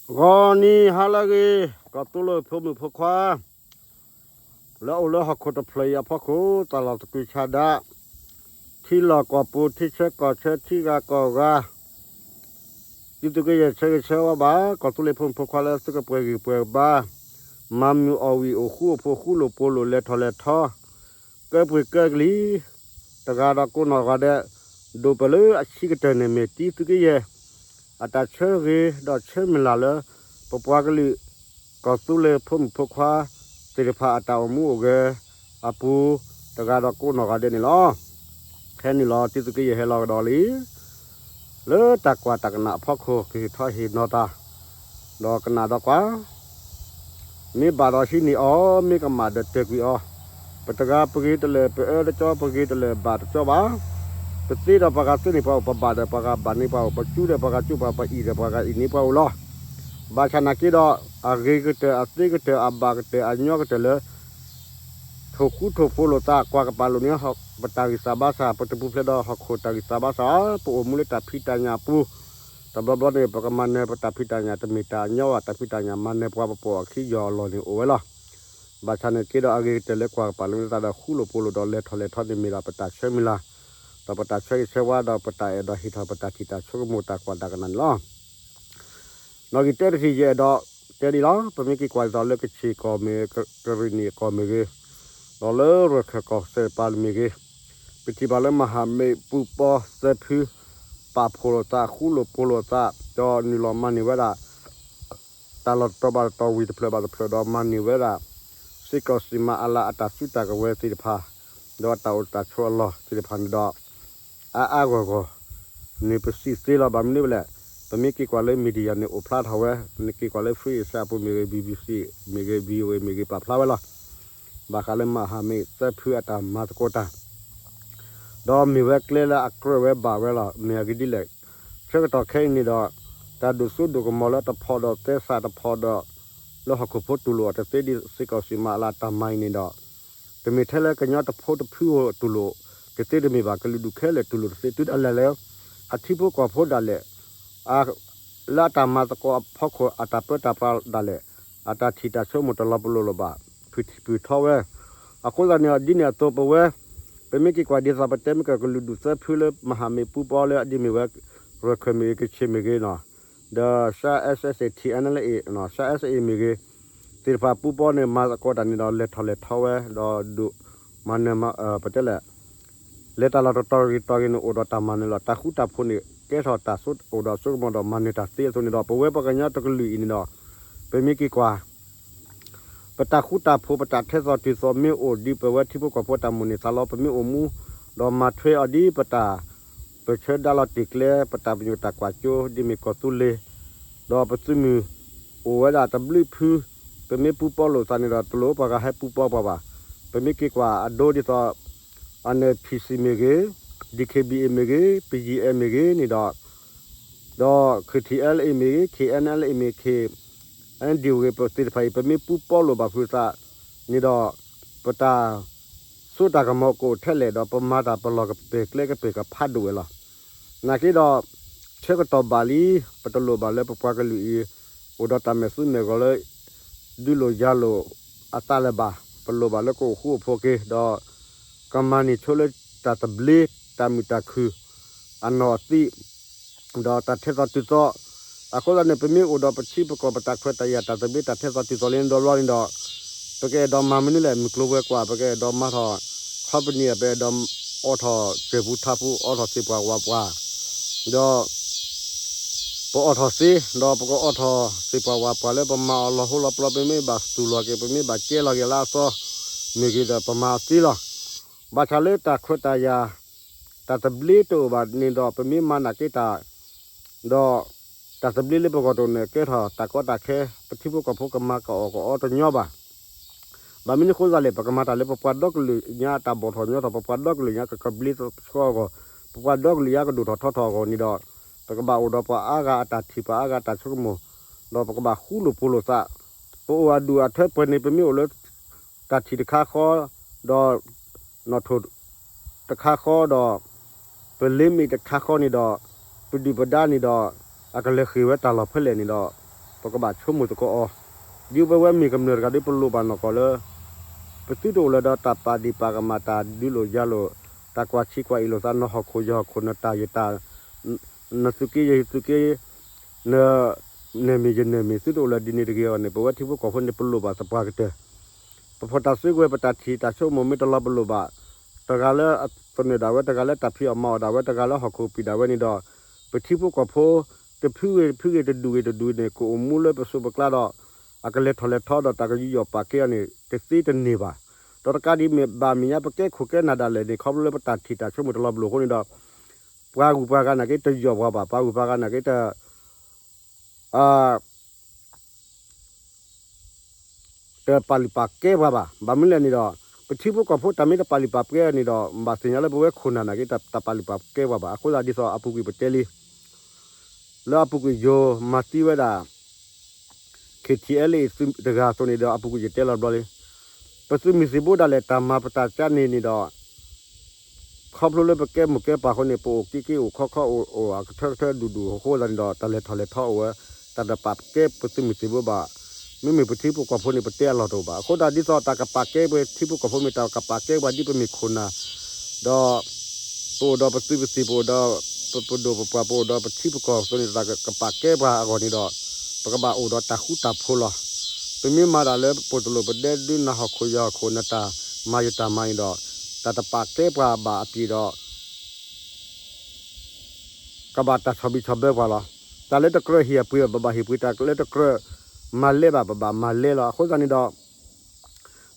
ဂီၤနံၤဟါလၢအဂ့ၤ, ကီၢ်သူလ့ၤဖိမုၣ်ဖိခွါ လၢအအိၣ်လၢဟီၣ်ခိၣ်တဖျၢၣ်အံၤအဖီခိၣ် သးလီၤသကုၤဆးဒး, ထံလီၢ်ကီၢ်ပူၤ ထံဆၢကီၢ်ဆၢ ထံဂၤကီၢ်ဂၤ, ဒ်သုကယဲၢ်ဆၢဂ့ၤဆၢဝါဘၣ် ကီၢ်သူလ့ၤဖိမုၣ်ဖိခွါလၢသုကပှဲၤဂံၢ်ပှဲၤဘါ, မၤမုာ်အီၣ်ဝံၣ်အိၣ်ဃူအိၣ်ဖိး ဃူလိာ်ဖိးလိာ် လဲၤထီၣ်လဲၤထီ ကၢပှ့ၤကၢကလံၤ, တဂၤဒီးကိးနီၢ်ဂၤဒဲး, ဒိၣ်ပၢၢ်လၢအဆံးကတၢၢ်န့ၣ် မ့ၢ်တံၤသုကယဲၢ် အတၢ်ဆၢဂ့ၤဒီးဆၢမုၢ်လၢ်လၢ ပပှၤကလုာ် ကီၢ်သူလ့ၤဖိမုၣ်ဖိခွါသ့ၣ်တဖၣ်အတၢ်အိၣ်မူအိၣ်ဂဲၤအပူၤ တဂၤဒီးကိးနီၢ်ဂၤဒဲးန့ၣ်လီၤ. ခဲနုာ်လီၤတံၤသုကယဲၢ်ဟဲလီၤကဒီးလံ လၢတၢ်ကွၢ်တၢ်ကနၣ်အဖီခိၣ် ကဟ့ၣ်ထီၣ်ဟ့ၣ်နီၤတၢ် ဒီးကနၣ်ဒီးကွၢ်, မ့ၢ်ဘၣ်ဒီးဟံးန့ၢ်အီၤ, မ့ၢ်ကမၣ်ဒီးတဲာ်ကွံာ်အီၤ, ပတဂၤပဂ့ၤတလၢာ် ပအၢတကၠီ ပဂ့ၤတလၢာ်ဘၣ်တကၠီဘၣ်, ပသ့ဒီးပှၤဂၤသ့န့ၢ်ပှၤအိၣ်, ပဘၣ်ဒီးပှၤဂၤဘၣ်န့ၢ်ပှၤအိၣ်, ပကၠူဒီးပှၤဂၤကၠူ, ပှၤအံၣ်ဒီးပှၤဂၤအံၣ်န့ၢ်ပှၤအိၣ်လီၤ. ဘၣ်ဆၣ်နာ်က့ဒီး အဂ့ၤကတၢၢ် အသ့ကတၢၢ် အဘၣ်ကတၢၢ် အညီကတၢၢ်လၢ ထိၣ်ဃူထိၣ်ဖိးလိာ်သး ကွၢ်ကပာ်လိာ်န့ၢ် ပတၢ်ဂံၢ်စၢ်ဘါစၢ် ပတပူၤဖျဲးဒီးဟီၣ်ခိၣ်တၢ်ဂံၢ်စၢ်ဘါစၢ်, ပအိၣ်မူလၢတၢ်ဖံးတၢ်ညၣ်အပူၤ, တဘျီဘျီန့ၣ် ပကမၤနၢၤပတၢ်ဖံးတၢ်ညၣ် တမ့ၢ်တၢ်အညီဘၣ်, တၢ်ဖံးတၢ်ညၣ်မၤနၢၤပှၤ ပပိာ်အခံယီၤအလီၢ်န့ၣ်အိၣ်ဝဲလီၤ. ဘၣ်ဆၣ်န့ၣ်က့ဒီးအဂ့ၤကတၢၢ်လၢကွၢ်ကပာ်လိာ်န့ၢ်သးဒီးဃူလိာ်ဖိးလိာ်ဒီးလဲၤထီၣ်လဲၤထီန့ၣ်မ့ၢ်ဒီးပတၢ်ဆၢမုၢ်လၢ်, ဒီးပတၢ်ဆၢဂ့ၤဆၢဝါဒီးပတၢ်အဲၣ်ဒိးဟ့ၣ်ထီၣ်ပတၢ်ထံၣ်တၢ်ဆိကမိၣ်တၢ်ကွၢ်တၢ်ကနၣ်န့ၣ်လီၤ. နီၣ်ဂံၢ်တၢတထံၣ်ယအဲၣ်ဒိးတဲဒ်လီၤ. ပမ့ၢ်က့ၤကွၢ်ဒ်သိးလၢကချ့ၣ်ကီၢ်မ့ၢ်ဂ့ၤ, ကရ့ၣ်နံၣ်ကီၢ်မ့ၢ်ဂ့ၤ, ဒီးလၢရခၢၣ်ကီၢ်စဲၣ်တပၤမ့ၢ်ဂ့ၤ, ပထံၣ်ဘၣ်လၢမဟာမိတ်ပူပီသၢဖု ပာ်ဖှိၣ်လိာ်သး ဃူလိာ်ဖိးလိာ်သး ဒီးနုာ်လီၤမၤန့ၢ်ဝဲဒၣ် တၢ်လီၢ်တတီၤဘၣ်တတီၤ ဝံၤတဖျၢၣ်ဘၣ်တဖျၢၣ်ဒီးမၤန့ၢ်ဝဲဒၣ် စ့ၢ်ကီးစံးမၤအလၤအတၢ်စုတၢ်ကဝဲၤသ့ၣ်တဖၣ်, ဒီးအတၢ်အိၣ်တၢ်ဆိးအလီၢ်သ့ၣ်တဖၣ်န့ၣ်ဒီး အါအါဂီၢ်ဂီၢ်န့ၣ် ပစံးသ့လီၤ. ဘၣ်မနုၤလဲၣ်, ပမ့ၢ်က့ၤကွၢ်လၢ media န့ၣ် အိၣ်ဖျါထီၣ်ဝဲ, နက့ၤကွၢ်လၢ Free Asia အပူၤမ့ၢ်ဂ့ၤ, BBC မ့ၢ်ဂ့ၤ, VOA မ့ၢ်ဂ့ၤ ပာ်ဖျါဝဲလီၤ. ဘၣ်ဃးလၢ မဟာမိတ်သၢဖုအတၢ်မၤသကိးတၢ် ဒီးမ့ၢ်ဝဲကျဲလၢအကြၢးဝဲဘၣ်ဝဲလီၤ. မ့ၢ်အဂ့ၢ်ဒ်လဲၣ်, ဆၢကတီၢ်ခဲအံၤန့ၣ်ဒီး တၢ်ဒိၣ်စိဒိၣ်ကမီၤလၢတဖိးဒီးသဲစးတဖိးဒီး လၢဟီၣ်ခိၣ်ဖိတူၢ်လိာ်အီၤတသ့ဒ်စ့ၢ်ကီးစံးမၤအလၤတၢ်မၤအံၤန့ၣ်ဒီး တမ့ၢ်ထဲလၢကညီတဖိတဖုဧိၤတူၢ်လိာ်တသ့တမ့ၢ်ဘၣ်, ကလုာ်ဒူၣ်ခဲလၢာ်တူၢ်လိာ်တသ့ တုၤဒၣ်လဲာ်လၢ အထံဖိကီၢ်ဖိဒၣ်လဲာ် လၢအတၢ်မၤသကိးအဖီခိၣ် အတၢ်ပၢတၢ်ပြးဒၣ်လဲာ် အတၢ်ထံၣ်တၢ်ဆိကမိၣ်တလီၤပလိာ်လၢၤဘၣ် ဖုၣ်ထံၣ်ဖုၣ်ထီဝဲ. အဃိသတးန့ၣ် ဒ်န့ၣ်အသိးပဝဲ ပမ့ၢ်က့ၤကွၢ်ဒ်သိးပတဲမ့ၢ်ကကလုာ်ဒူၣ်သၢဖုလၢ မဟာမိတ်ပူပီလၢအဒ်မ့ၢ်ဝဲ ရခၢၣ်မ့ၢ်ဂ့ၤ ကချ့ၣ်မ့ၢ်ဂ့ၤနီၤ, ဒီး ရှမ်း SSA TNLA ရှမ်း SSA မ့ၢ်ဂ့ၤ သ့ၣ်တဖၣ်ပူပီန့ၣ် မၤသကိးတၢ်န့ၣ်ဒီးလဲၤထီၣ်လဲၤထီဝဲ ဒီးဒုးမၤနၢၤ ပတဲလဲၣ် လဲၤတၢ်လီၢ်တတီၤဂ့ၤတီၤဂ့ၤန့ၣ် အိၣ်ဒီးတၢ်မၤနၢၤလီၤ. တၢ်ဃူတၢ်ဖိးန့ၣ် ကဲထီၣ်တၢ်စိအိၣ်ဒီးစိကမီၤဒီးမၤနၢၤတၢ်သ့အသိးန့ၣ်ဒီး ပဝဲပှၤကညီတကလုာ်အံၤန့ၣ်ဒီး ပမ့ၢ်က့ၤကွၢ် ပတၢ်ဃူတၢ်ဖိး ပတၢ်ထဲသိးတုၤသိးမ့ၢ်အိၣ်ဒ်ပဝဲထံဖိကီၢ်ဖိတၢ်မိၣ်န့ၢ်သးလီ ပမ့ၢ်အိၣ်မူ ဒီးမၤထွဲအီၤဒ်ပတၢ် ပဆၢဒါလီၤတ့ၢ်ကျဲ ပတၢ်ပညိၣ်တၢ်ကွၢ်စိ ဒ်မ့ၢ်ကီၢ်သူလ့ၤ ဒီးပသုးမုၢ်အိၣ်ဝဲဒၣ်တဘျုးဖု ပမ့ၢ်ပူပီလိာ်သးန့ၣ်ဒီး တလိၣ်ပှၤဂၤဟဲပူပီပှၤဘၣ်. ပမ့ၢ်က့ၤကွၢ်အဒိဒ်သိး NPC မ့ၢ်ဂ့ၤ, DKBA မ့ၢ်ဂ့ၤ, BGF မ့ၢ်ဂ့ၤန့ၣ်ဒီး ဒီး KTLA မ့ၢ်ဂ့ၤ, KNLA မ့ၢ်ဂ့ၤ, KNDO ဂ့ၤ ပသ့ၣ်တဖၣ်အံၤ ပမ့ၢ်ပူပီလိာ်ဘၣ်ဖုးသးန့ၣ်ဒီး ပတၢ်စိတၢ်ကမီၤကအိၣ်ထဲလဲၣ်ဒီး ပမၤတၢ်ပလီၢ်ကပၢၤကျဲကပၢၤကဖးဒိၣ်ဝဲလီၤ. နာ်က့ဒီး ဆၢကတီၢ်ဘၣ်လံ, ပတလိၣ်ဘၣ်လၢပပှၤကလုာ်အံၤ အိၣ်ဒီးတၢ်မဲာ်သူမဲာ်ဂီၤလၢ ဒုးလိာ်ယၤလိာ်အသးလၢၤဘၣ်. ပလိၣ်ဘၣ်လၢကအိၣ်ဃူအိၣ်ဖိးက့ၤ ဒီးကမၤန့ၢ်ဆိလၢတၢ်သဘျ့ တၢ်မုာ်တၢ်ခုၣ် အနီၢ်အသံး ဒီးတၢ်ထဲသိးတုၤသိး, အဃိသတးန့ၣ် ပမ့ၢ်အိၣ်ဒီးပထံပကီၢ်ပတၢ်ခွဲးတၢ်ယာ်တၢ်သဘျ့တၢ်ထဲသိးတုၤသိးလၢန့ၣ်ဒီးဘျီန့ၣ်ဒီး, ပကအဲၣ်ဒိးမၤမနုၤလဲၣ် မုၢ်ကျိၤဝဲၤကွာ် ပကအဲၣ်ဒိးမၤထီၣ် ခီပနံၣ် ပအဲၣ်ဒိးအိးထီၣ်စၢၤပူၤထးပူၤ အိးထီၣ်သ့ၣ်ပှၢ်ဝၣ်ပှၢ်, ဒီး ပအိးထီၣ်သ့ ဒီးပကအိးထီၣ်သ့ၣ်ပှၢ်ဝၣ်ပှၢ်လၢပမၤအီၤလီၤဟိလီၤပျီ ပမ့ၢ်ဘၣ်သူၣ်လီၤက့ၤ ပမ့ၢ်ဘၣ်ကဲလီၤက့ၤလၢအသီ မ့ၢ်ဂ့ၤဒီးပမၤအီၤသ့လီၤ. ဘၣ်ဆၣ်လၢတၢ်ခွဲးတၢ်ယာ် တၢ်သဘျ့တအိၣ်ဘၣ်န့ၣ်ဒီး ပမ့ၢ်မၤနာ်က့တၢ် ဒီး တၢ်သဘျ့လၢပဂီၢ်တအိၣ်န့ၣ် ကဲထီၣ်တၢ်ကီတၢ်ခဲ ပထံဖိကီၢ်ဖိကမၤကအီၣ်ကအီတညီဘၣ်. ဘၣ်မနုၤဃိသတးလဲၣ် ပကမၤတၢ်လၢပပှၤဒီကလုာ်ညါအတၢ်ဘီၣ်ထီၣ်ညီထီၣ် ပပှၤဒီကလုာ်ညါကကဘျ့ဆှီအဂီၢ်, ပပှၤဒီကလုာ်ညါကဒိၣ်ထီၣ်ထီထီၣ်အဂီၢ်န့ၣ်ဒီး ပကဘၣ်အိၣ်ဒီးပှၤအါဂၤအတၢ်ထံၣ် ပှၤအါဂၤအတၢ်ဆိကမိၣ်, ဒီးပကဘၣ်ဃူလိာ်ဖိးလိာ်သး, ပအိၣ်အဒူၣ်အထၢပှဲၤန့ၣ် ပမ့ၢ်အိၣ်လၢ တၢ်ထံၣ်တခါဃီ, ဒီး နီၣ်ထိၣ်တခါဃီဒီး ပလ့မ့ၢ်တခါဃီန့ၣ်ဒီး ပဒုၣ်ပဒါန့ၣ်ဒီး အကလဲၤဃ့ၢ်ဝဲတၢ်လီၢ်ဖဲလဲၣ်န့ၣ်ဒီး ပ ပကဘၣ်ဆိကမိၣ်သကိးအီၤ, ဒ်ပဝဲမ့ၢ်ကမျၢၢ်တဂၤဒီး ပလိၣ်ဘၣ်နီၢ်ကီၢ်လၢ ပသုတအိၣ်လၢၤဒီးတၢ်ပာ်ဒံၣ်ပာ်ကမၣ် တၢ်ဒုးလိာ်ယၤလိာ်, တၢ်ကွၢ်ဆံးကွၢ်အ့ၣ်လိာ်သး နဟီၣ်ခိၣ်ယဟီၣ်ခိၣ် နတၢ်ယတၢ်, နသုးက့ယသုးက့, န, နမ့ၢ်ယနမ့ၢ် သုတအိၣ်လၢၤဒ်န့ၣ်တဂ့ၤအဂီၢ်န့ၣ် ပဝဲထံဖိကီၢ်ဖိန့ၣ် ပလိၣ်ဘၣ်သပှၢ်ကတၢၢ် ပဖီၣ်တၢ်စုကဝဲၤ ပတၢ်ထံၣ်တၢ်ဆိကမိၣ်မ့ၢ်တလီၤ ပလိၣ်ဘၣ်, တဂၤလၢအသနၢၣ်ဒၣ်ဝဲ, တဂၤလၢတၢ်ဖံးအီၣ်မၤအီၣ်ဒၣ်ဝဲ, တဂၤလၢဟီၣ်ခိၣ်ပံာ်ဒၣ်ဝဲန့ၣ်ဒီး, ပထံဖိကီၢ်ဖိ တဖုဂ့ၤတဖုဂ့ၤ တဒူၣ်ဂ့ၤတဒူၣ်ဂ့ၤန့ၣ် ကအိၣ်မူလၢပစိးပကျါဒီး အကလဲၤထီၣ်လဲၤထီဒီး တၢ်ကယူးယီၣ်ပာ်ကဲအီၤန့ၣ် တသ့တန့ၢ်ဘၣ်. ဒီးတကးဒံး မ့ၢ်ဘၣ်မ့ၢ်ညါ ပကဲခိၣ်ကဲနၢ်ဒၣ်လဲာ်န့ၣ် ခီဖျိလၢပတၢ်ထံၣ်တၢ်ဆိကမိၣ်တလီၤပလိာ်အဃိန့ၣ်ဒီး ပှၤဂုၤပှၤဂၤနာ်က့ တယီၣ်ပှၤဘၣ်, ပှၤဂုၤပှၤဂၤနာ်က့ တ တပာ်လုၢ်ပာ်ကဲပှၤဘၣ်. ဘၣ်မနုၤလဲၣ်န့ၣ်ဒီး, ပထံဖိကီၢ်ဖိတၢ်မ့ၢ်တပာ်လုၢ်ပာ်ကဲန့ၣ်ဒီး ဘၣ်သ့ၣ်ညါလၢပဝဲခိၣ်နၢ်နာ်က့ တပာ်လုၢ်ပာ်ကဲပှၤဘၣ်. အဃိသတးဒ်သိးအပူၤကွံာ်ပတဲလံ, လၢအပူၤကွံာ်ယိၤမၤသံဝဲဒၣ် KTLA သုးတဂၤအသိးန့ၣ်ဒီး အပူၤကွံာ်ယတဲလီၤဘျီလံ. ပသုးမုၢ်သံၣ်ဘိဒၣ်လဲာ် တၢ်မၤပတၢ်ကါန့ၣ်န့ၣ်ဒီး ခီဖျိလၢပကဲမိၢ်ကဲပၢ်အဃိန့ၣ် ပအိၣ်က့က့ အိၣ်ခီခီ အိၣ်အိၣ်အကထၢကထၢ ဒူၣ်ဒူၣ်အဃိသတးန့ၣ်ဒီး တၢ်လဲၤထီၣ်လဲၤထီအိၣ်ဝဲ, တၢ်တပာ်ကဲပသုးမုၢ်သံၣ်ဘိဘၣ်. မ့မ့ၢ်ပထံဖိကီၢ်ဖိန့ၣ် ပတဲအလီၢ်တအိၣ်ဘၣ်. အဃိသတးဒ်သိးတၢ်ကပာ်ကဲပထံဖိကီၢ်ဖိမ့ၢ်တၢ်ကပာ်ကဲပှၤ ဒ်ပမ့ၢ်ခိၣ်နၢ် ဒီး ပအိၣ်ဒီးပသုးပသံၣ် ပအိၣ်ဒီးပပဒိၣ်ပပှၢ် ပအိၣ်ဒီးပထံပကီၢ်အသိးန့ၣ် တၢ်ကပာ်ကဲပှၤအဂီၢ်န့ၣ်ဒီး ပကဘၣ်အိၣ်ဒီးတၢ်ဃူတၢ်ဖိးလီၤ. ပမ့ၢ်မၤတၢ်လၢပပိာ်တလိၣ်ပဒဲဒု နဟီၣ်ခိၣ်ယဟီၣ်ခိၣ် နတၢ်မၤယတၢ်မၤန့ၣ်ဒီး တၢ်တပာ်ကဲပှၤဘၣ်အပျံၤဒီး ကဘၣ်တၢ်ဆီၣ်ဘံၣ်ဆီၣ်ဘၢပှၤလီၤ. တၢ်လၢတကြၢးဟ့ၣ်အပှ့ၤဘၣ် ပဘၣ်ဟ့ၣ်ပှ့ၤ, တၢ်လၢတကြၢးမၤလဲဘၣ် ပဘၣ်မၤလဲလီၤ. အဃိသတးန့ၣ်ဒီး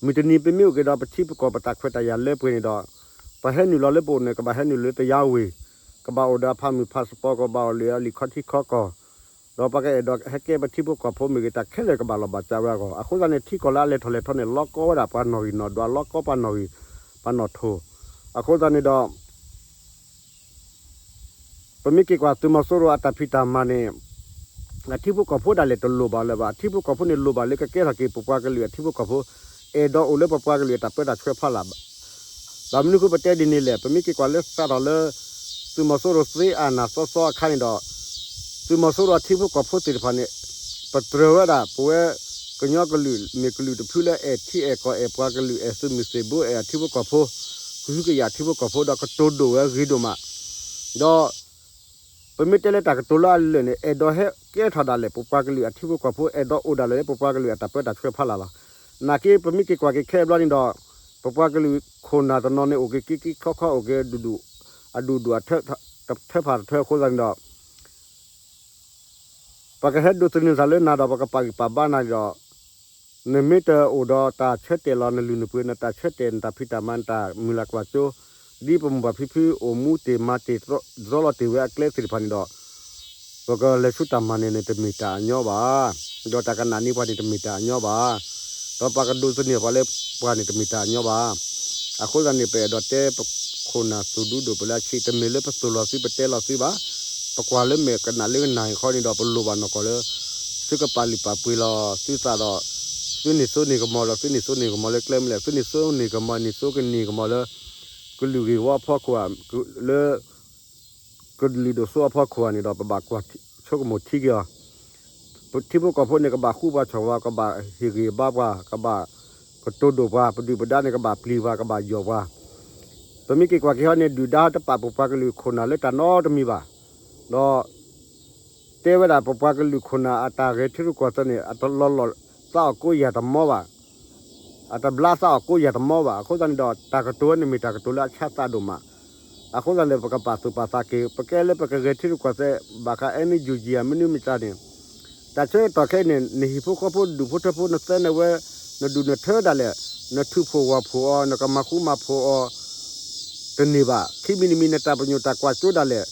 မုၢ်တနံၤပမ့ၢ်အိၣ်က့ၤဒီး ပထံပကီၢ် ပတၢ်ခွဲးတၢ်ယာ်လၢပှဲၤန့ၣ်ဒီး ပှၤဟဲနုာ်လီၤလၢပအိၣ်န့ၣ် ကဘၣ်ဟဲနုာ်လၢတယါဝ့ၤ, ကဘၣ်အိၣ်ဒီးအဖးမုၢ်ဖးစပီၤ ကဘၣ်အိၣ်လၢအလံာ်ခီထံခီကီၢ်, ဒီးပှၤကအဲၣ်ဒိးဟဲကဲပထံဖိကီၢ်ဖိမ့ၢ်ဂ့ၤ တၢ်ခဲလၢာ်ကဘၣ်လီၤဘၣ်စးဝဲအဂီၢ်. အဃိသတးန့ၣ် ထံကီၢ်လၢအလဲၤထီၣ်လဲၤထီန့ၣ် လီၤကီဝဲဒၣ်ပှၤနီၣ်ဂံၢ်နီၣ်ဒွး လီၤကီပှၤနီၣ်ဂံၢ်ပှၤနီၣ်ထိၣ်. အဃိသတးန့ၣ်ဒီး ပမ့ၢ်က့ၤကွၢ်သုးမီၤစိရိၤအတၢ်ဖံးတၢ်မၤန့ၣ် အထံဖိကီၢ်ဖိဒၣ်လဲာ်တလိၣ်ဘၣ်လၢၤဘၣ်. အထံဖိကီၢ်ဖိန့ၣ်လိၣ်ဘၣ်လၢကကဲထီၣ်က့ၤပပှၤကလုာ်အထံဖိကီၢ်ဖိ, အဲၣ်ဒိးအိၣ်လၢပပှၤကလုာ်အတၢ်ပၢတၢ်ဆှၢဖီလာ်ဘၣ်. ဘၣ်မနုၤဃိပတဲဒ်န့ၣ်လဲၣ်, ပမ့ၢ်က့ၤကွၢ်လၢစးထီၣ်လၢ သုးမီၤစိရိၤသ့အနၢ်သီသီအခါန့ၣ်ဒီး သုးမီၤစိရိၤအထံဖိကီၢ်ဖိသ့ၣ်တဖၣ်န့ၣ် ပတြၢၤဝဲဒၣ် ပဝဲကညီကလုာ်မ့ၢ်ကလုာ်တဖုလၢအဲၣ်ထံအဲၣ်ကီၢ် အဲၣ်ပှၤကလုာ် အဲၣ်သုးမုၢ်သံၣ်ဘိ အဲၣ်အထံဖိကီၢ်ဖိ, ကဟုကယာ်ထံဖိကီၢ်ဖိဒီးကတိၤဒိၣ်ဝဲဂ့ၤဒိၣ်မး, ဒီး ပမ့ၢ်တဲလၢတၢ်ကတိၤလၢအလၢာ်န့ၣ် အဲၣ်ဒိးဟဲကဲထီၣ်ဒၣ်လဲာ် ပပှၤကလုာ်အထံဖိကီၢ်ဖိ အဲၣ်ဒိးအိၣ်ဒၣ်လဲာ်လၢပပှၤကလုာ်အတၢ်ပၢတၢ်ဆှၢဖီလာ်လီၤ. နာ်က့ပမ့ၢ်က့ၤကွၢ်က့ၤခဲအံၤဘျီန့ၣ်ဒီး ပပှၤကလုာ်ခိၣ်နၢ်တနီၤန့ၣ် အိၣ်က့ၤက့က့ခီခီ အိၣ်က့ၤဒူၣ်ဒူၣ် အဒူၣ်ဒူၣ်အထၢဖးတထၢအဃိသတးန့ၣ်ဒီး ပှၤကဟဲဒိးသန့ၤသးလၢနၤဒီး ပှၤကပာ်ဂံၢ်ပာ်ဘါနၤဒီး နမ့ၢ်တအိၣ်ဒီးတၢ်ဆၢတဲာ်လီၤနလုၢ်နပှ့ၤ နတၢ်ဆၢတဲာ် နတၢ်ဖံးတၢ်မၤ နတၢ်မုၢ်လၢ်ကွၢ်စိ ဒ်ပမိၢ်ပၢ်ဖံဖု အိၣ်မူတ့ၢ်မၤတ့ၢ် ဒြီလီၤတ့ၢ်ဝဲအကျဲသ့ၣ်တဖၣ်န့ၣ်ဒီး ပကလဲၤဆူတၢ်မၤနၢၤန့ၣ် တမ့ၢ်တၢ်အညီဘၣ်. ဒီးတၢ်ကနၣ်န့ၢ်ပှၤန့ၣ် တမ့ၢ်တၢ်အညီဘၣ်. ဒီးပှၤကဒိးသန့ၤပှၤလၢပှၤန့ၣ် တမ့ၢ်တၢ်အညီဘၣ်. အဃိသတးန့ၣ် ပအဲၣ်ဒိးတဲပခိၣ်နၢ်သူၣ်ဒူဒိၣ်ပလၢအဆံး တမ့ၢ်လၢပသိၣ်လိာ်သု ပတဲလိာ်သုဘၣ်. ပကွၢ်လၢမဲာ်ကနၣ်လၢကနၣ်အံၤခီန့ၣ်ဒီး ပလိၣ်ဘၣ်နီၢ်ကီၢ်လၢ သုကပာ်လုၢ်ပာ်ပှ့ၤလီၤသုသးဒီး သုန့ၢ်စိန့ၢ်ကမီၤဒီး သုန့ၢ်စိန့ၢ်ကမီၤလၢကျဲမနုၤလဲၣ်, သုန့ၢ်စိန့ၢ်ကမီၤ န့ၢ်စိကန့ၢ်ကမီၤလၢ ကလုာ်ဂ့ၢ်ဝီအဖီခိၣ်ဧါ, လၢ ကလုာ်ဒိၣ်စိအဖီခိၣ်ဧါန့ၣ်ဒီး ပဘၣ်ကွၢ်ဆိကမိၣ်ထံက့ၤအီၤ. ပထံဖိကီၢ်ဖိန့ၣ် ကဘၣ်ဃူပှၤဆီၣ်ပှၤ, ကဘၣ်ဟ့ၣ်ဂံၢ်ဘါပှၤ, ကဘၣ်ကတိၤဒိၣ်ပှၤ, ပဒုၣ်ပဒါန့ၣ် ကဘၣ်ပျံၤပှၤ, ကဘၣ်ယီၢ်ပှၤ. ပမ့ၢ်က့ၤကွၢ်က့ၤဟီန့ၣ် ဒုၣ်ဒါတပာ်ပပှၤကလုာ်ခိၣ်နၢ်လၢတၢ်နီတမံၤဘၣ်. ဒီး တဲဝဲဒၣ်ပပှၤကလုာ်ခိၣ်နၢ်အတၢ်ဂဲၤထံရူၢ်ကီၢ်သဲးန့ၣ် အတလီၤလီၢ်သးအီၣ်ကိးယၤတမီဘၣ်, အတဘျါသးအီၣ်ကိးယၤတမီဘၣ်. အဃိသတးန့ၣ်ဒီး တၢ်ကတိၤဝဲန့ၣ်မ့ၢ်တၢ်ကတိၤလၢအဆါသးဒိၣ်မး. အဃိသတးန့ၣ် ပကပာ်သူၣ်ပာ်သးက့ၤ ပကဲလၢပကဂဲၤထံရူၢ်ကီၢ်သဲး ဘၣ်ဃး NUG ဧါ မနုၤမတၤန့ၣ် တၢ်ဆၢကတီၢ်ခဲအံၤန့ၣ် နဟံၣ်ဖိဃီဖိ ဒူၣ်ဖိထၢဖိ နသဲနဝဲ နဒူၣ်နထၢဒၣ်လဲာ် နထုးဖှိၣ်ဝီၢ်ဖှိၣ်အီၤ နကမၤဃူမၤဖိးအီၤ တန့ၢ်ဘၣ်. ခံမံၤတမံၤ နတၢ်ပညိၣ်တၢ်ကွၢ်စိဒၣ်လဲာ်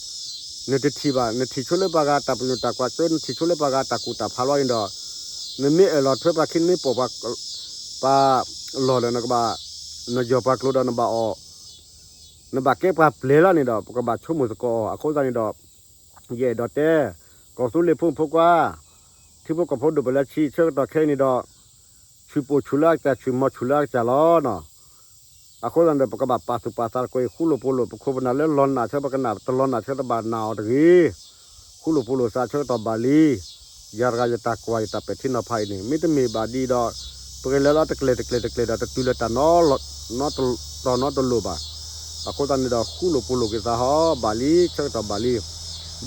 နတထံၣ်ဘၣ်. နထံၣ်ဆိလၢပှၤဂၤတၢ်ပညိၣ်တၢ်ကွၢ်စိ နထံၣ်ဆိလၢပှၤဂၤတၢ်ကူၣ်တၢ်ဖးလီၤန့ၣ်ဒီး နမ့ၢ်အၢၣ်လီၤထွဲပှၤခံ နမ့ၢ်ပိာ်ပှၤ ပှၤလီၢ်ဒီး နကဘၣ် နယီၢ်ပှၤကျိၤဒီးနဘၣ်အီၣ် နဘၣ်ကဲပှၤပျဲၤလီၤန့ၣ်ဒီး ပကဘၣ်ဆိကမိၣ်သကိးအီၤ. အဃိသတးန့ၣ်ဒီး ယအဲၣ်ဒိးတဲ ကီၢ်သူလ့ၤဖိမုၣ်ဖိခွါ ထံဖိကီၢ်ဖိဒိၣ်ပလၢဆံ ဆၢကတီၢ်ခဲအံၤန့ၣ်ဒီး ဆူၣ်ပိာ်ဆူၣ်လၢအကစၢ် ဆူၣ်မီၤဆူၣ်လၢအကစၢ်လီၤ. အဃိသတးန့ၣ်ဒီး ပကဘၣ်ပာ်သူၣ်ပာ်သးသကိးအံၤ ဃူလိာ်ဖိးလိာ် ပခိၣ်ပနၢ်လၢလီၤနာ်ဆၢ ပကနၣ်တလီၤနာ်ဆၢ တဘၣ်နာ်အီၤတဂ့ၤ. ဃူလိာ်ဖိးလိာ်သးဆၢကတီၢ်ဘၣ်လံ. ယၤတဂၤယတၢ်ကွၢ်ယတၢ်ပဲာ်ထံနီၤဖးအံၤန့ၣ် မ့တမ့ၢ်ဘၣ်ဒ်ဒီး ပကလဲၤလၢတကျဲၤတကျဲၤတကျဲၤဒီးတတုၤလၢတၢ်နီ နီတတီၤနီတလိၤဘၣ်. အဃိသတးန့ၣ်ဒီး ဃူလိာ်ဖိးလိာ်က့ၤသးဟီ ဘၣ်လံ ဆၢကတီၢ်ဘၣ်လံ.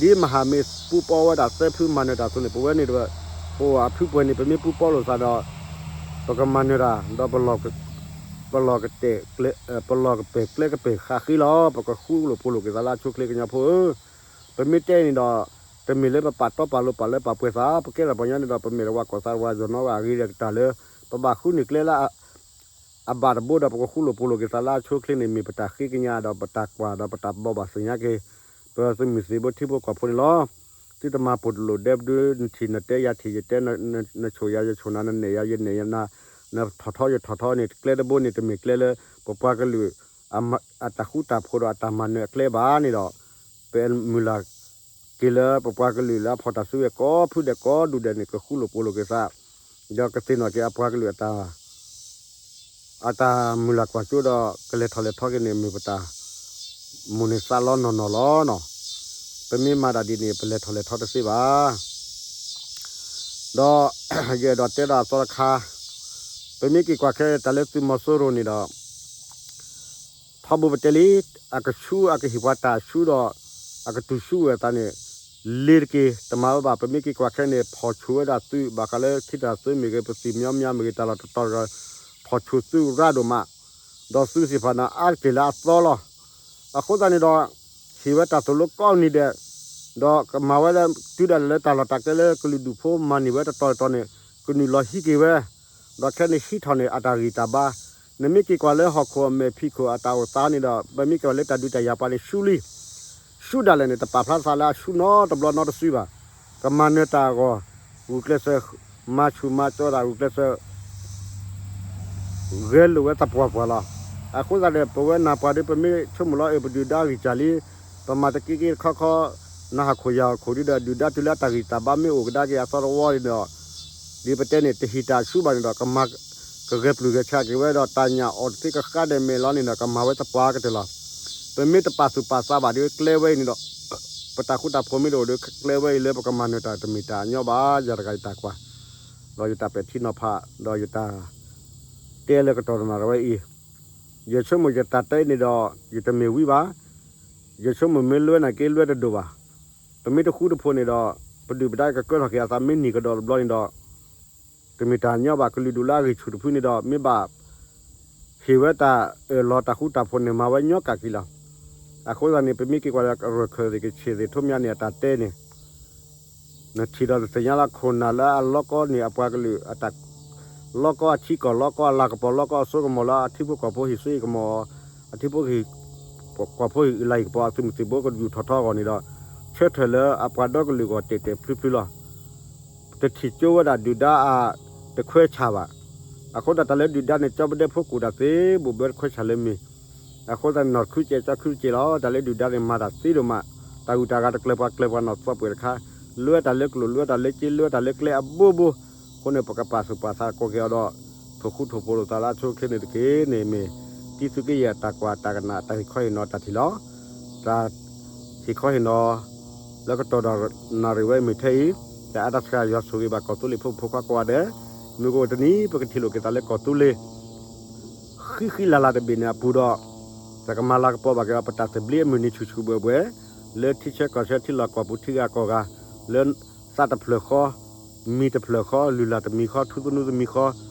ဒ်မဟါမ့ၢ်ပူပီဝဲဒၣ်သၢဖုမၤနၢၤတၢ်အသိးန့ၣ် ပဝဲန့ၣ် ပအိၣ်အဖုပှဲၤန့ၣ် ပမ့ၢ်ပူပီလိာ်သးဒီး ပကမၤနၢၤတၢ် ဒီး ပလီၢ်ကတဲာ်ကျဲ ပလီၢ်ကပဲာ်ကျဲကပဲာ်ဃးဃ့လီၤ. ပကဃူလိာ်ဖိးလိာ်က့ၤသးလၢအဆိအချ့ ကညီဖိဧၢ, ပမ့ၢ်တဲန့ၣ်ဒီး တမ့ၢ်လၢပပာ်တီပာ်လိၤပာ်လၢပာ်ပှဲၤသး ပကဲထီၣ်ပှၤကညီန့ၣ်ဒီး ပမ့ၢ်တဝၤကီၢ်သးတဝၤ ယီၤနီၤဂၤအဂ့ၤဒီးကတၢၢ်လၢ ပဘၣ်ဃုန့ၢ်ကျဲလၢ အဘၣ်တဘိဒီး ပကဃူလိာ်ဖိးလိာ်က့ၤသးလၢအဆိအချ့န့ၣ် မ့ၢ်ပတၢ်ဃ့ကညးဒီးပတၢ်ဘှီဘၣ်သ့ၣ်ညါက့ၤ ပသုးမုၢ်သံၣ်ဘိထံဖိကီၢ်ဖိန့ၣ်လီၤ. သုတမၤပိာ်တလိာ်ဒဲပဒု နထံၣ်နတဲယၤထံၣ်ယတဲ, နဆိၣ်ယၤယဆိၣ်နၤ, နနဲၣ်ယၤယနဲၣ်နၤ, နထီၣ်ထီယထီၣ်ထီန့ၣ် ကျဲတဘိန့ၣ် တမ့ၢ်ကျဲလၢ ပပှၤကလုာ် အတၢ်ဃူတၢ်ဖိးဒီးအတၢ်မၤနၢၤအကျဲဘၣ်န့ၣ်ဒီး ပမုၢ်လၢ်က့ၤလၢပပှၤကလုာ်လၢအဖီၣ်တၢ်စုဝဲ ကိးဖုဒဲးကိးဒူၣ်ဒဲးန့ၣ် ကဃူလိာ်ဖိးလိာ်က့ၤသး ဒီးကသ့ၣ်နီၣ်က့ၤအပှၤကလုာ် အတၢ်မုၢ်လၢ်ကွၢ်စိဒီး ကလဲၤထီၣ်လဲၤထီက့ၤန့ၣ် မ့ၢ်ပတၢ်မိၣ်န့ၢ်သးလီနီၢ်နီၢ်လီၤ. ပမ့ၢ်မၤတၢ်ဒ်န့ၣ် ပလဲၤထီၣ်လဲၤထီတသ့ဘၣ်. ဒီး ယအဲၣ်ဒိးတဲဒီးအသီတခါ, ပမ့ၢ်က့ၤကွၢ်ခဲတၢ်လၢသုးမီၤစိရိၤန့ၣ်ဒီး ထီဘိပတဲလံ, အကဆူအကဟ့ၣ်ပှၤတၢ်ဆူဒီး အကတုၤဆူဝဲအသးန့ၣ် လ့ၤတက့ၢ် တမၤဝဲဘၣ်. ပမ့ၢ်က့ၤကွၢ်ခဲန့ၣ် ဖီၣ်ဆူၣ်ဝဲဒၣ်သုး ဘၣ်ဃးလၢထံတၢ်သုးမ့ၢ်ဂ့ၤ ပသံၣ်မညီမညီမ့ၢ်ဂ့ၤ တၢ်လီၢ်တတီၤတဂၤ ဖီၣ်ဆူၣ်သုးရၢ်ဒိၣ်မး, ဒီးသုးသ့ၣ်တဖၣ်န့ၣ် အါတက့ၢ်လၢအသီလီၤ. အဃိသတးန့ၣ်ဒီး ဟ့ၣ်ဝဲတၢ်သိၣ်လိကိးနံၤဒဲး, ဒီးကမၤဝဲလၢ တုၤဒၣ်လဲာ်လၢတၢ်လီၢ်တၢ်ကျဲလၢကလုာ်ဒူၣ်ဖိမၤန့ၢ်ဝဲတတီၤတတီၤန့ၣ် ကနုာ်လီၤဟံးက့ၤဝဲ, ဒီးခဲန့ၣ်ဟံးထီၣ်န့ၢ်အတၢ်ဂံၢ်တၢ်ဘါ, နမ့ၢ်က့ၤကွၢ်လၢဟီၣ်ခိၣ်အမဲာ်ဖံးခိၣ်အတၢ်အိၣ်သးန့ၣ်ဒီး ပမ့ၢ်က့ၤကွၢ်လၢတၢ်ဒုးတၢ်ယၤပှၤန့ၣ် ဆူလံ ဆူဒၣ်လဲာ်န့ၣ် တပာ်ဖျါသးလၢအဆူနီတဘျီနီတစုဘၣ်. ကမၤနၢၤတၢ်အဂီၢ် ဂုာ်ကျဲးစၢး မၤဆူၣ်မၤကၠီတၢ် ဂုာ်ကျဲးစၢး ဂဲၤလိာ်ဝဲသပှၢ်ပှၢ်လီၤ. အဃိသတးဒီး ပဝဲနၢ်ပှၤဒီး ပမ့ၢ်ဆိကမိၣ်လီၤ အ့ၣ် ပဒုၣ်ဒါဂံၢ်စၢ်လံ, ပမၤတက့က့တခီခီ, နဟီၣ်ခိၣ်ယၤဟီၣ်ခိၣ်ဒ်ဒီး ဒုၣ်ဒါတုၤလၢအတၢ်ဂံၢ်တၢ်ဘါမ့ၢ်အိၣ်ကဒါက့ၤအသီတဝီန့ၣ်ဒီး ဒ်ပတဲန့ၣ် တဟံးတၢ်ဆူဘၣ်န့ၣ်ဒီး ကမၤ ကဂဲၤပျုၢ်ဂဲၤဆးက့ၤဝဲဒီး တၢ်ညၣ်အီၣ်တသ့ကဃါဒဲးမဲာ်လီၤန့ၣ်ဒီး ကမၤဝဲသပှၢ်ကတၢၢ်လီၤ. ပမ့ၢ်တပာ်သူၣ်ပာ်သးဘၣ်ဒီး ကျဲဝဲအံၤန့ၣ်ဒီး ပတၢ်ဃူတၢ်ဖိးမ့ၢ်တအိၣ်ဒီး ကျဲဝဲအံၤလၢပကမၤနၢၤတၢ်တမ့ၢ်တၢ်အညီဘၣ်. ယၤတဂၤယတၢ်ကွၢ် ဒီးယတၢ်ပဲာ်ထံနီၤဖး ဒီးယတၢ်တဲလၢကတီၢ်တနၣ်ရဝဲအံၤ, ယဆိကမိၣ်ယတၢ်တဲန့ၣ်ဒီး ယတမ့ၢ်ဝံဘၣ်. ယဆိကမိၣ်မ့ၢ်လွဲန့ၣ်က့လွဲတဒိၣ်ဘၣ်. ပမ့ၢ်တဃူတဖိးန့ၣ်ဒီး ပဒုၣ်ပဒါကကၢထီၣ်က့ၤအသးမ့ၢ်နံၤကဒီးတဘျီန့ၣ်ဒီး တမ့ၢ်တၢ်ညီဘၣ်. ကလုာ်ဒူၣ်လၢအဂံၢ်ဆူၣ်တဖုန့ၣ်ဒီး မ့ၢ်ဘၣ်ဟ့ၣ်ဝဲတၢ်အၢၣ်လီၤတၢ်ဃူတၢ်ဖိးန့ၣ် မၤဝဲညီကၣ်က့ၤလီၤ. အဃိသတးန့ၣ် ပမ့ၢ်က့ၤကွၢ်ဒီး ကရၢၢ်ခၢၣ်သ့ၣ်ကဆ့ၣ်သ့ၣ် ထိးမၠါန့ၣ် အတၢ်တဲန့ၣ် နထံၣ်ဒီးတသ့ၣ်ညါလၢခိၣ်နၢ်လၢအလီၤကီန့ၢ်အပှၤကလုာ်အတၢ် လီၤကီအထံကီၢ် လီၤကီအလၤကပီၤ လီၤကီအစိကမီၤလၢအထံဖိကီၢ်ဖိဟ့ၣ်စိဟ့ၣ်ကမီၤ အထံဖိကီၢ်ဖိဟ့ၣ်အလၤဟ့ၣ်ကပီၤ အသုးမုၢ်သံၣ်ဘိကယူၢ်ထီၣ်ထီအဂီၢ်န့ၣ်ဒီး ဆၢထၢၣ်လၢအပှၤဒီကလုာ်အဂီၢ်တဲာ်တဲာ်ဖျုဖျုလီၤ. တထံၣ်ကၠိဝဲဒၣ်ဒုၣ်ဒါအတခွဲးဆၣ်ဘၣ်. အဃိသတးတၢ်လၢဒုၣ်ဒါန့ၣ် ကၠီပဒဲဖိကူၣ်တၢ်သ့ ဘိၣ်ဘၢတခွဲးဆၣ်လၢမ့ၢ် အဃိသတးန့ၣ် နီၢ်တခုကဲး ကၠီခုကဲးလီၤ. တၢ်လၢဒုၣ်ဒါန့ၣ် မၤတၢ်သ့ဒိၣ်မး, တၢ်ဂုၤတၢ်ဂၤတကျၢၤပှၤကျၢၤပှၤနီၢ်သီပှဲၤတခါ, လွဲတၢ်လၢကျိၣ် လွဲတၢ်လၢစ့ လွဲတၢ်လၢကျဲအဘိဘိ, အဃိန့ၣ် ပကပာ်သူၣ်ပာ်သးကိးက့ၤအီၤဒီး ထိၣ်ဃူထိၣ်ဖိးလိာ်သးလၢအဆိအချ့န့ၣ်တက့ၢ်န့ၣ်မ့ၢ် တံၤသုးက့ယဲၢ်တၢ်ကွၢ်တၢ်ကနၣ် တၢ်ဟ့ၣ်ခီဟ့ၣ်နီၤတၢ်ထံၣ်လီၤ. တၢ်ဟ့ၣ်ခီဟ့ၣ်နီၤ လၢကတီၢ်ဒီးနၣ်ရံၣ်ဝဲမ့ၢ်ထဲအံၤ, တၢ်အါတၢ်စှၤယွၤဆိၣ်ဂ့ၤဘၣ်ကီၢ်သူလ့ၤဖိမုၣ်ဖိခွါကိးဂၤဒဲး, မုၢ်ကအိၣ်တနံၤ ပကထံၣ်လိာ်က့ၤသးလၢကီၢ်သူလ့ၤ ဃံဃံလၤလၤတဘ့ၣ်န့ၣ်အပူၤဒီး ပကမၤလၤကပီၤဘၣ်က့ၤအီၤ ပတၢ်သဘျ့အမုၢ်နံၤဆူၣ်ဆူၣ်ဘှဲၣ်ဘှဲၣ်, လၢထံဆၢကီၢ်ဆၢထံလီၢ်ကီၢ်ပူၤထံဂၤကီၢ်ဂၤ, လၢသးတဖျၢၣ်ဃီ, မံၤတဖျၢၣ်ဃီ, လုၢ်လၢ်တမံၤဃီ, ထူသနူသမံၤဃီ,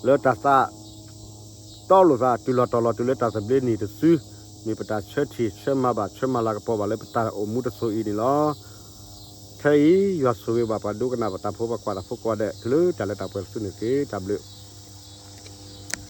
လၢတၢ်သးတီလိာ်သး တုၤလီၤတီၤလီၤတုၤလၢတၢ်သဘျ့နံၤတစု, မ့ၢ်ပတၢ်ဆၢထံၣ်ဆၢမၤဘၣ်ဆၢမၤလၤကပီၤဘၣ်လၢပတၢ်အိၣ်မူတစိၤအံၤန့ၣ်လီၤ. ခဲအံၤ ယွၤဆိၣ်ဂ့ၤဘၣ်ပှၤဒိကနၣ်ပတၢ်ဖိ ပှၤကွၢ်တၢ်ဖိကိးဂၤဒဲး တုၤလၢတၢ်လၢတၢ်ပှဲၤတစုန့ၣ်တက့ၢ်. တၢ်ဘျုး